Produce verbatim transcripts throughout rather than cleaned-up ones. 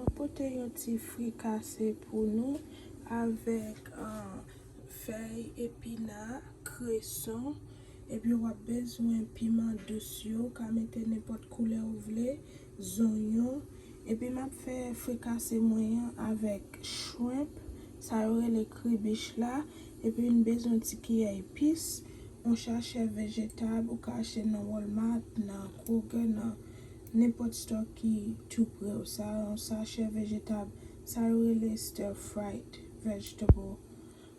Mwen pote yon ti frikase pou nou avèk, ah, fèy epina, kreson, epi w ap bezwen piman dous yo, ou ka mete nenpòt koulè ou vle, zonyon. Epi m ap fè frikase mwen an avèk shrimp, sa yo rele kribich la, epi m bezwen ti kiyè epis, yon sachè vejetab ou ka achte nan Walmart, nan Kroger, nan nenpòt store ki tou pre w. Sa yon sachè vejetab, sa yo rele stir fried vegetable,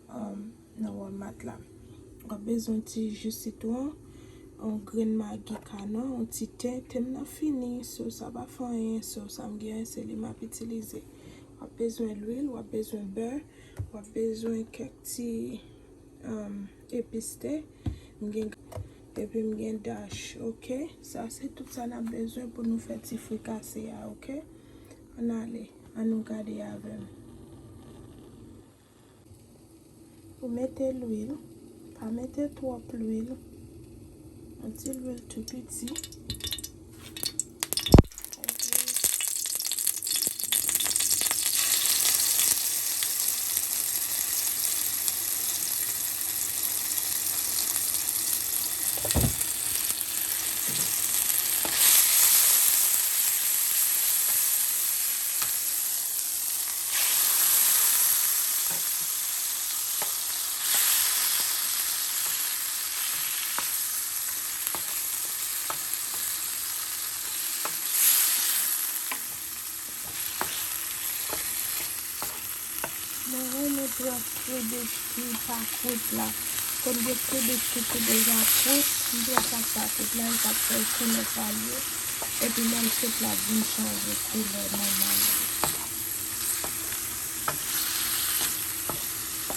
um, nan Walmart la. W ap bezwen ti ji sitwon, yon grenn magi kanon, yon ti ten. Ten m nan fini, so sa pa fè anyen, so sa m genyen se li m ap itilize. W ap bezwen lwil, w ap bezwen bè, w ap bezwen kèk ti, um, epis te. M gen, epi m gen dash, oke? Sa se tout sa n ap bezwen pou nou fè ti frikase a, oke? Ann ale, ann nou gade avè m. Ou mete lwil, pa mete twòp lwil, yon ti lwil tou piti. Mwen renmen pran kribich ki pa kwit la. Konn gen kribich ki, ki deja kwit, m pran sa k pa kwit la, e sa k fè koulè pa l ye. Epi menm sot la vin chanje koulè nòmal.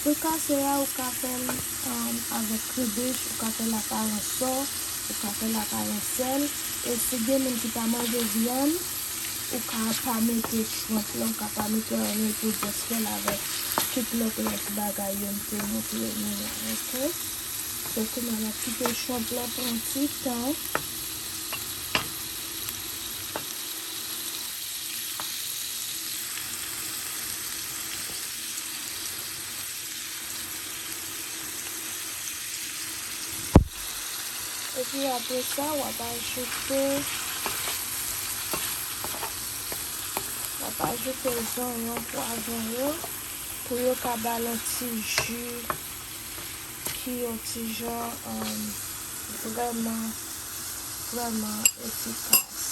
Frikase a, ou ka fè l, um, avèk kribich, ou ka fè l ak aransò, ou ka fè l ak aransèl. E si gen moun ki pa manje vyann, ou ka pa mete shrimp la, ou ka pa mete anyen, pou just fè l avèk tout lòt rès bagay yo m te montre nou an, oke? So, kounye a, n ap kite shrimp la pran ti tan. Epi apre sa, w ap ajoute, w ap ajoute zonyon, pwavwon yo, pou yo ka ba l yon ti ji ki yon ti jan, um, vrèman, vrèman efikas.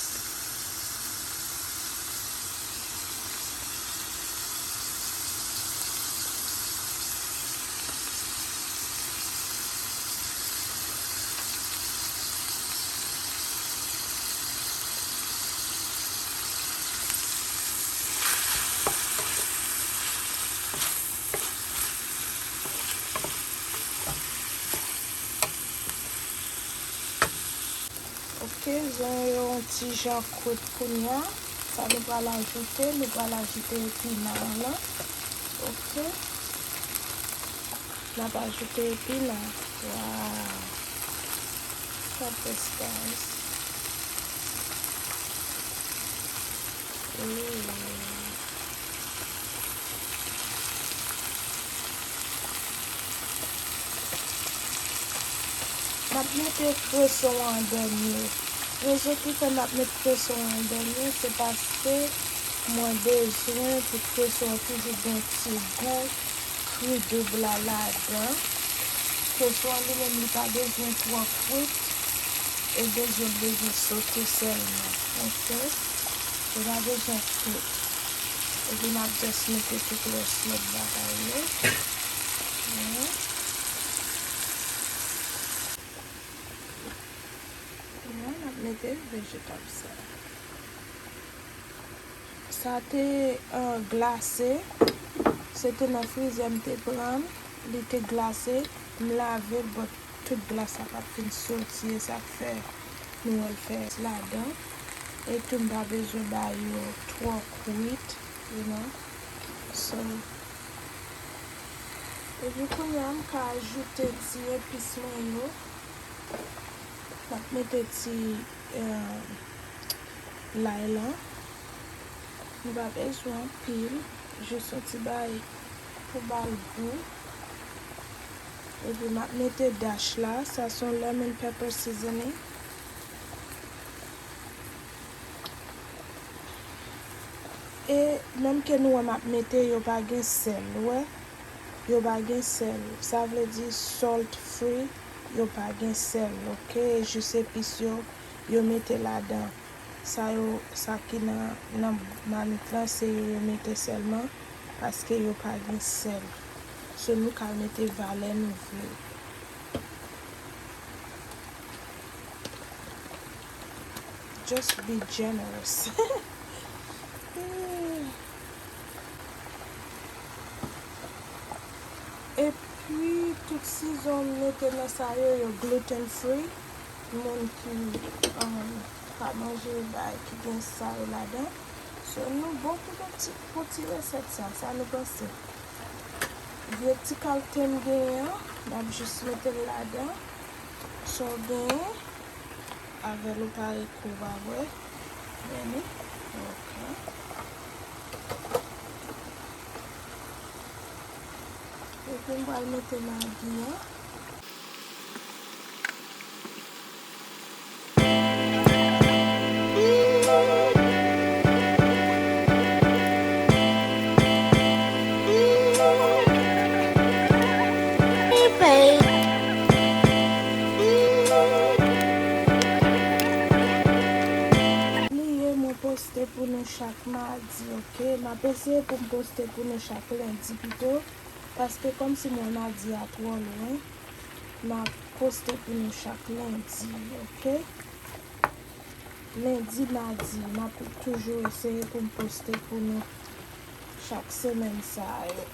Oke, zonyon yo yon ti jan kwit kounye a. Sa nou pral ajoute, nou pral ajoute epina an lan. Oke. N ap ajoute epina. Wow. Look at this, guys. Ooh. M ap mete kreson an dènye. Rezon ki fè m ap met kreson an dènye, se paske mwen bezwen pou kreson an toujou gen ti gou kri doub la ladan. Kreson an li menm, li pa bezwen twò kwit, e bezwen, bezwen sote sèlman, oke? Li pa bezwen kwit. Epi n ap just mete tout rès lòt bagay yo. Mhm. Kounye a, n ap mete vejetab sa. Sa te, eh, glase. Se te nan frizè m te pran l. Li te glase. M lave l, but tout glas la pa t fin soti. E sa k fè nou wè l fè ladan. E tou m pa bezwen ba yo twò kwit, you know. So, epi kounye a, m ka ajoute ti epis mwen yo. M ap mete ti, eh, lay lan. Nou pa bezwen anpil, jis yon ti bagay pou ba l gou. Epi m ap mete dash la, sa se yon lemon pepper seasoning. E menm ke nou wè m ap mete, yo pa gen sèl, ou wè? Yo pa gen sèl. Sa vle di salt free, yo pa gen sèl, oke? Jis epis yo, yo mete ladan. Sa yo, sa ki nan, nan mamit lan, se yo yo mete sèlman, paske yo pa gen sèl. So, nou ka mete valè nou vle. Just be generous. Epi, tout season m mete nan sa yo, yo gluten free. Moun ki, um, pa manje bagay ki gen sa yo ladan. So, nou bon pou nou ti, pou ti resèt sa. Sa nou panse? Vye ti kalte m genyen an, m ap jis mete l ladan. Sa w genyen, avè l ou pare kou w pa vre. Vini. Ok. Epi m pral mete magi an. Bliye mwen poste pou nou chak madi, oke? M ap eseye pou m poste pou nou chak lendi pito, paske kòmsi mwen madi a twò lwen, m ap poste pou nou chak lendi, oke? Lendi, madi, m ap toujou eseye pou m poste pou nou chak semèn sa yo.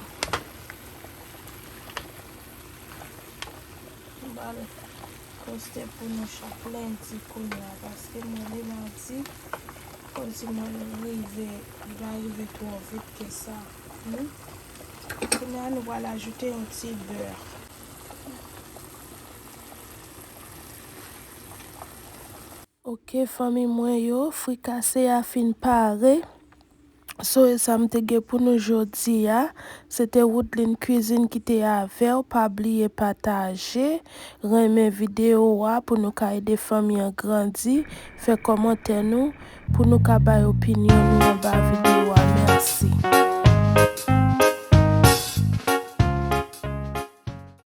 M pral poste pou nou chak lendi kounye a, paske mwen le madi, kòmsi mwen rive, li pa rive twò vit ke sa. Hmm? Kounye a, nou pral ajoute yon ti bè. Ok, fanmi mwen yo, frikase a fin pare. So, e sa m te gen pou nou jodi a. Se te Woodline Cuisine ki te avè w. Pa bliye pataje, renmen videyo a pou nou ka ede fanmi an grandi. Fè kòmantè nou pou nou ka bay opinyon nou anba videyo a. Mèsi.